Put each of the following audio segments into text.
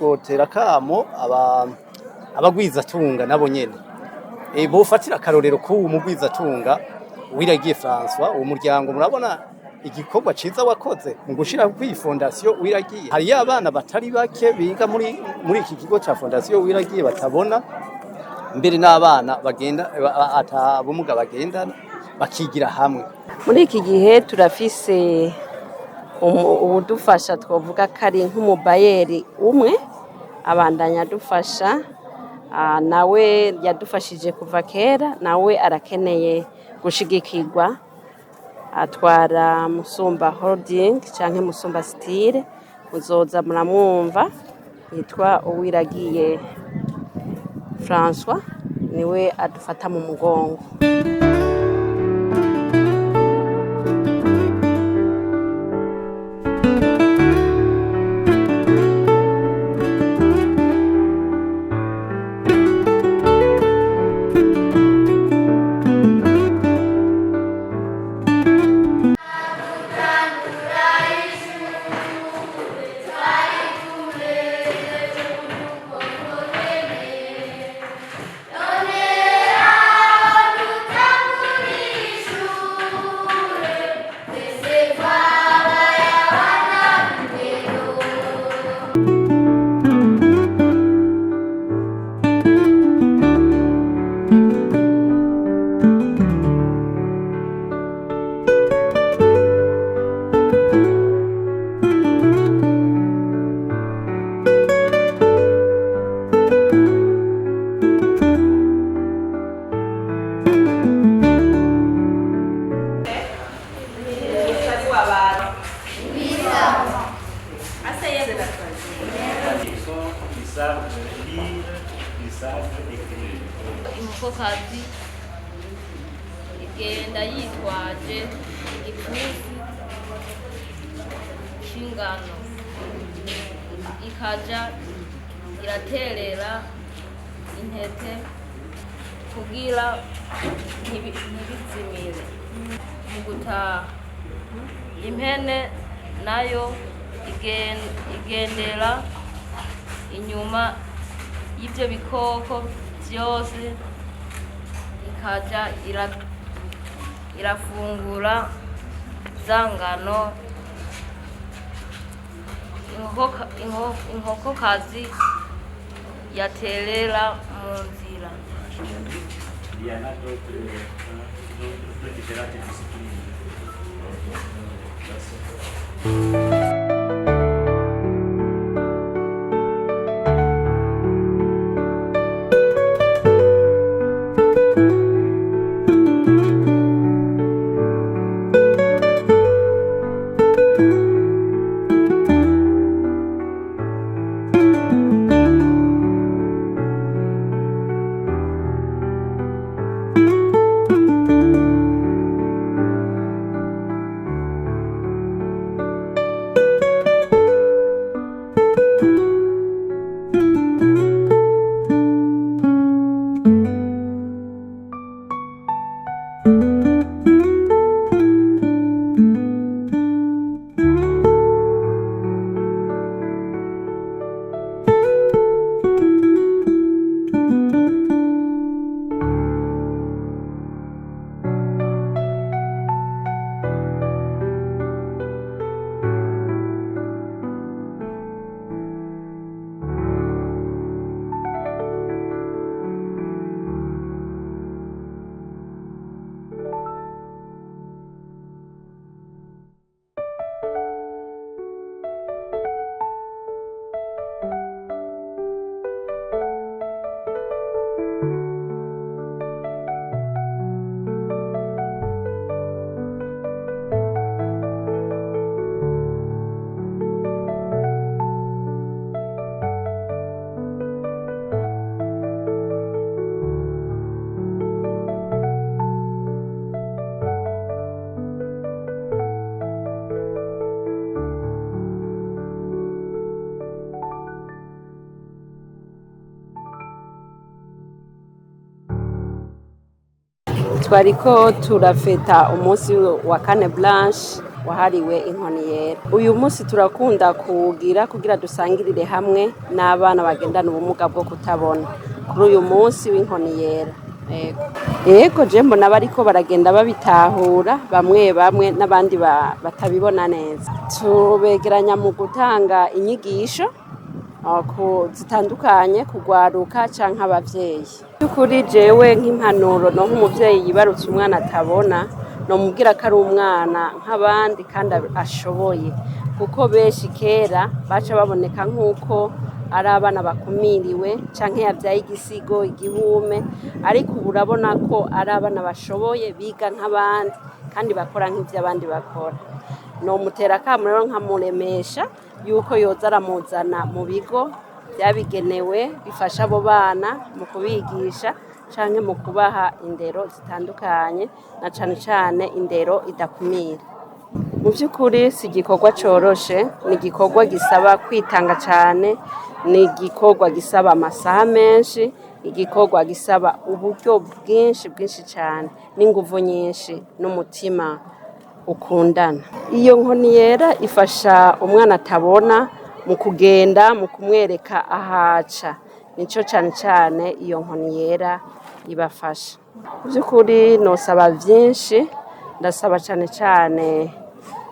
Twotera akamo abagwizatunga nabo nyene bofatira akarorero k'uwu mugwizatunga Uwiragiye François. Uwo muryango, murabona igikorwa ciza wakoze mu gushira kw'iyi fondation Uwiragiye. Hariyo abana batari bake biga muri iki kigo ca fondation Uwiragiye batabona, mbere n'abana bagenda ata bumuga bagendana, bakigira hamwe. Muri iki gihe turafise uwudufasha, twavuga ko ari nk'umubailleur umwe abandanya adufasha. Nawe yadufashije kuva kera, nawe arakeneye gushigikirwa. Atwara Musumba Holding canke Musumba Style, muzoza muramwumva, yitwa Uwiragiye François, niwe adufata mu mugongo. Ils savent lire, ils savent écrire. Inkokokazi igenda yitwaje igipfunsi c'ingano, ikaja iraterera intete kugira ntibizimire mu gutaha. Impene nayo igendera inyuma y'ivyo bikoko vyose, ikaja irafungura za ngano inkokokazi yaterera mu nzira. Il y en a d'autres, hein, d'autres différentes disciplines. Twariko turafeta umunsi wa Canne Blanche. wahariwe inkoni yera. Uyu munsi turakunda kuwugira kugira dusangirire hamwe n'abana bagendana ubumuga bwo kutabona kuri uyu munsi w'inkoni yera. Yego, yego, je mbona bariko baragenda babitahura bamwe bamwe, n'abandi batabibona neza. Tubegeranya mu gutanga inyigisho zitandukanye kugwaruka canke abavyeyi. By'ukuri jewe nk'impanuro no nk'umuvyeyi yibarutse umwana atabona, nomubwira ko ari umwana nk'abandi kandi ashoboye, kuko benshi kera baca baboneka nk'uko ari abana bakumiriwe canke yavyaye igisigo igihume, ariko ubu urabona ko ari abana bashoboye, biga nk'abandi kandi bakora nk'ivyo abandi bakora. Nomutera akamo rero, nkamuremesha yuko yoza aramuzana mu bigo byabigenewe bifasha abo bana mu kubigisha canke mu kubaha indero zitandukanye, na cane cane indero idakumira. Mu by'ukuri si igikorwa coroshe, ni igikorwa gisaba kwitanga cane, ni igikorwa gisaba amasaha menshi, igikorwa gisaba uburyo bwinshi bwinshi cane n'inguvu nyinshi n'umutima ukundana. Iyo nkoni yera ifasha umwana atabona mu kugenda, mu kumwereka ahaca. Nico cane cane iyo nkoni yera ibafasha. Mu by'ukuri nosaba byinshi, ndasaba cane cane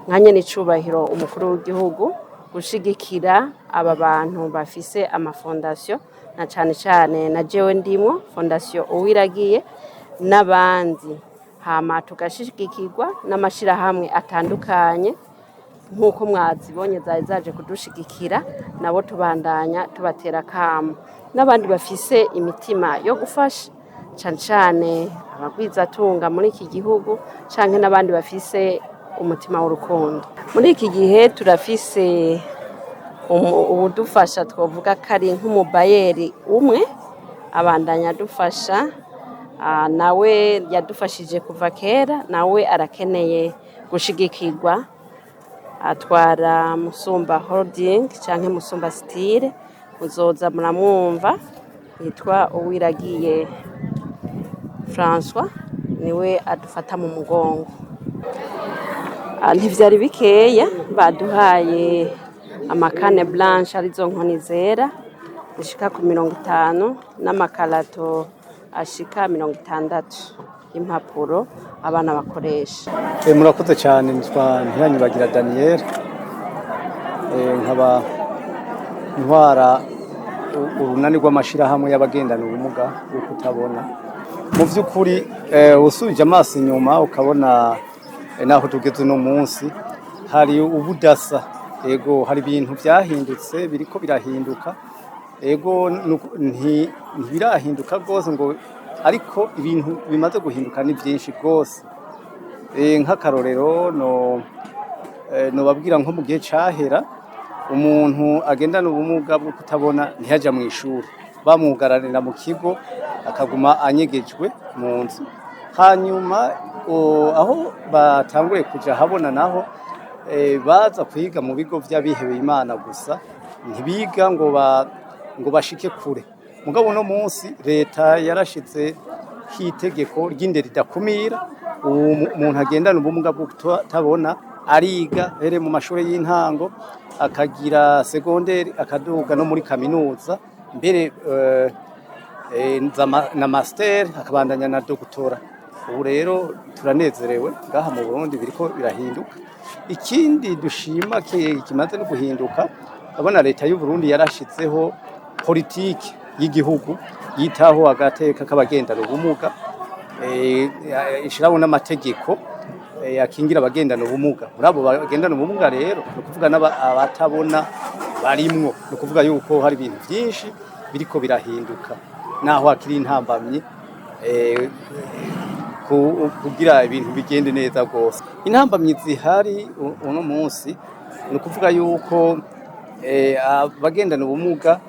nka nyene icubahiro umukuru w'igihugu gushigikira aba bantu bafise amafondasiyo, na cane cane na jewe ndimwo, Fondation Uwiragiye n'abandi, hama tugashigikirwa n'amashirahamwe atandukanye nk'uko mwazibonye zari zaje kudushigikira. Nabo tubandanya tubatera akamo, n'abandi bafise imitima yo gufasha, cane cane abagwizatunga muri iki gihugu canke n'abandi bafise umutima w'urukundo. Muri iki gihe turafise uwudufasha, twovuga ko ari nk'umubayeri umwe abandanya adufasha. Nawe yadufashije kuva kera, nawe arakeneye gushigikirwa. Atwara Musumba Holding canke Musumba Style, muzoza muramwumva, yitwa Uwiragiye François, niwe adufata mu mugongo. Ntivyari bikeya, baduhaye ama canne blanche, arizo nkoni zera, zishika ku 50, n'amakarato ashika 60 y'impapuro abana bakoresha. Murakoze cyane. Nitwa Ntiranyibagira Daniel, nkaba ntwara urunani rw'amashirahamwe y'abagendana ubumuga bwo kutabona. Mu by'ukuri usubije amaso inyuma ukabona naho tugeze uno munsi, hari ubudasa. Ego, hari ibintu byahindutse, biriko birahinduka. Ego, ntibirahinduka rwose ngo, ariko ibintu bimaze guhinduka ni byinshi rwose. Nk'akarorero no nobabwira nko mu gihe cahera, umuntu agendana ubumuga bwo kutabona ntiyaja mu ishuri, bamwugaranira mu kigo, akaguma anyegejwe mu nzu. Hanyuma aho batanguye kuja habona naho, baza kwiga mu bigo vy'abihebeye Imana gusa, ntibiga ngo bashike kure. Mugabo uno munsi leta yarashize itegeko ry'indero idakumira. Ubu umuntu agendana ubumuga bwo kutabona ariga here mu mashuri y'intango, akagira segonderi, akaduga no muri kaminuza, mbere na master, akabandanya na doctorat. Ubu rero turanezerewe ngaha mu Burundi, biriko birahinduka. Ikindi dushima kimaze no guhinduka, abona leta y'u Burundi yarashizeho politiki y'igihugu yitaho agateka k'abagendana ubumuga, ishiraho n'amategeko akingira abagendana ubumuga. Muri abo bagendana ubumuga rero, ni ukuvuga abatabona barimwo. Ni ukuvuga yuko hari ibintu byinshi biriko birahinduka, naho hakiri intambamyi kugira ibintu bigende neza rwose. Intambamyi zihari uno munsi, ni ukuvuga yuko abagendana ubumuga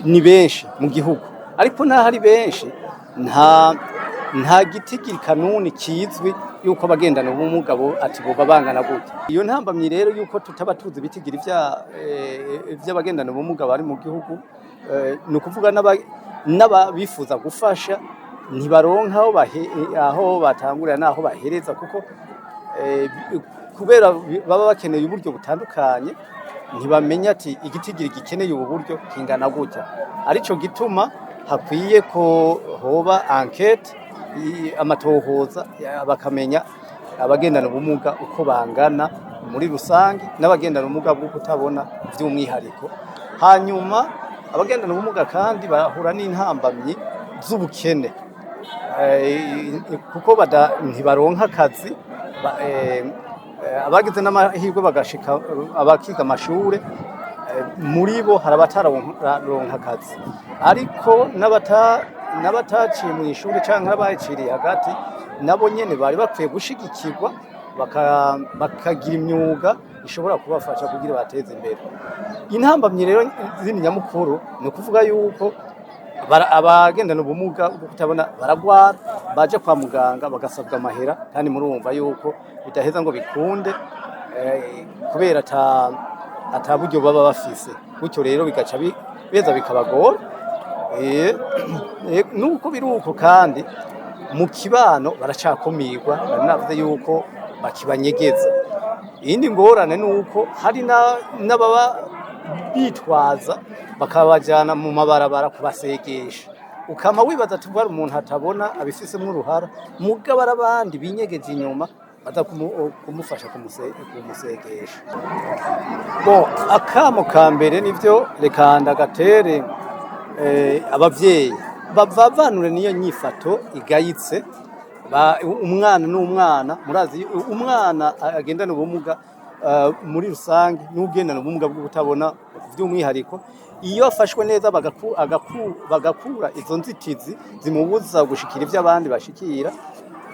ni benshi mu gihugu, ariko naho ari benshi, nta giti kanuni kizwi yuko abagendana ubumuga bo ati boba bangana gutya. Iyo ntambamyi rero yuko tutaba tuzi ibitigiri vy'abagendana ubumuga bari mu gihugu, ni ukuvuga n'ababifuza gufasha ntibaronka aho batangurira n'aho bahereza, kuko Kubera baba bakeneye uburyo butandukanye, ntibamenya ati igitigiri gikeneye ubu buryo kingana gutya. Arico gituma hakwiye ko hoba enquête, amatohoza, bakamenya abagendana ubumuga uko bangana muri rusange n'abagendana ubumuga bwo kutabona by'umwihariko. Hanyuma abagendana ubumuga kandi bahura n'intambamyi z'ubukene, kuko ntibaronka akazi. Abagize n'amahirwe bagashika abakiga amashure, muri bo hari abatararonka akazi, ariko n'abataciye mu ishuri canke abayiciriye hagati nabo nyene bari bakwiye gushigikirwa, bakagira imyuga ishobora kubafasha kugira bateze imbere. Intambamyi rero zindi nyamukuru ni ukuvuga yuko abagendana ubumuga bwo kutabona baragwara, baje kwa muganga bagasabwa amahera, kandi murumva yuko bidaheza ngo bikunde, kubera ata buryo baba bafise. Gutyo rero bigaca beza bikabagora. Nuko biri uko kandi mu kibano baracakumirwa, nari navuze yuko bakibanyegeza. Iyindi ngorane ni uko hari n'ababa bitwaza bakabajyana mu mabarabara kubasegesha, ukama wibaza ati hari umuntu atabona abifisemo uruhara, mugabo ari abandi binyegeje inyuma baza kumufasha kumusegesha. Bo akamo ka mbere nivyo reka ndagatere abavyeyi bavavanure niyo nyifato igayitse. Umwana n'umwana, murazi umwana agendana ubumuga muri rusange n'ugendana ubumuga bwo kutabona by'umwihariko, iyo afashwe neza bagakura izo nzitizi zimubuza gushikira ibyo abandi bashikira,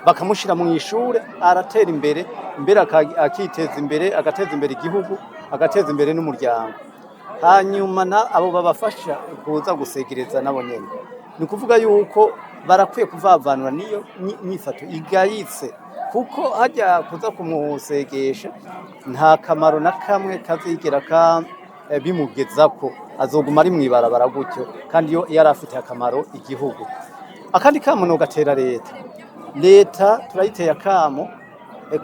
bakamushira mu ishure, aratera imbere mbere akiteza imbere, agateza imbere igihugu, agateza imbere n'umuryango. Hanyuma na abo babafasha kuza gusegereza nabo nyene, ni ukuvuga yuko barakwiye kuvavanura niyo nyifato igayitse, kuko hajya kuza kumusegesha nta kamaro na kamwe kazigera ka bimugezako, azoguma ari mw'ibarabara gutyo, kandi iyo yari afitiye akamaro igihugu. Akandi kamo nogatera leta. Leta turayiteye akamo,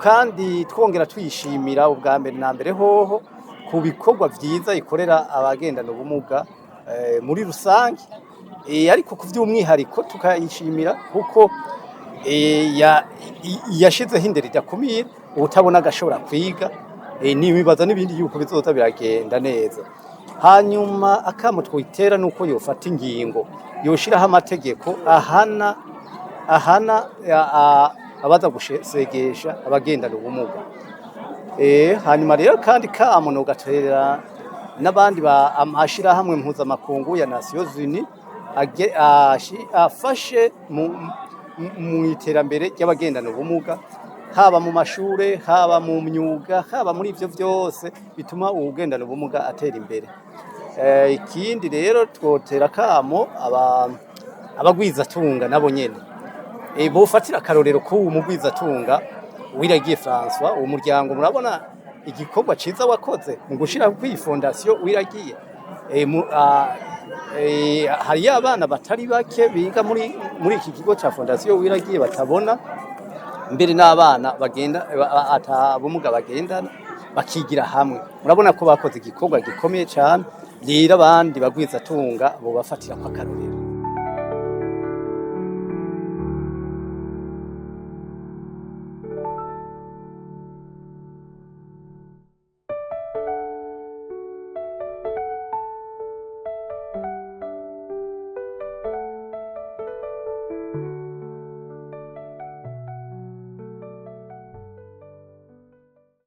kandi twongera tuyishimira ubwa mbere na mbere hoho ku bikorwa vyiza ikorera abagendana ubumuga muri rusange, ariko ku vy'umwihariko tukayishimira kuko yashizeho indero idakumira, uwutabona agashobora kwiga, nibibaza n'ibindi yuko bizoza biragenda neza. Hanyuma akamo twitera nuko yofata ingingo, yoshiraho amategeko ahana abaza gusegesha abagendana ubumuga. Hanyuma rero kandi kamo nogatera n'abandi ba amashirahamwe mpuzamakungu ya Nations Unies afashe mu iterambere ry'abagendana ubumuga, haba mu mashure, haba mu myuga, haba muri ivyo vyose bituma uwugendana ubumuga atera imbere. Ikindi rero twotera kamo abagwizatunga nabo nyene, bofatira akarorero k'uwu mugwizatunga Uwiragiye François. Uwo muryango murabona igikorwa ciza wakoze mu gushira kw'iyi fondation Uwiragiye. Hariyo abana batari bake biga muri iki kigo ca fondation Uwiragiye batabona, mbere n'abana bagenda ata bumuga bagendana bakigira hamwe. Murabona ko bakoze igikorwa gikomeye cane. Rero abandi bagwizatunga bobafatira kw'akarorero.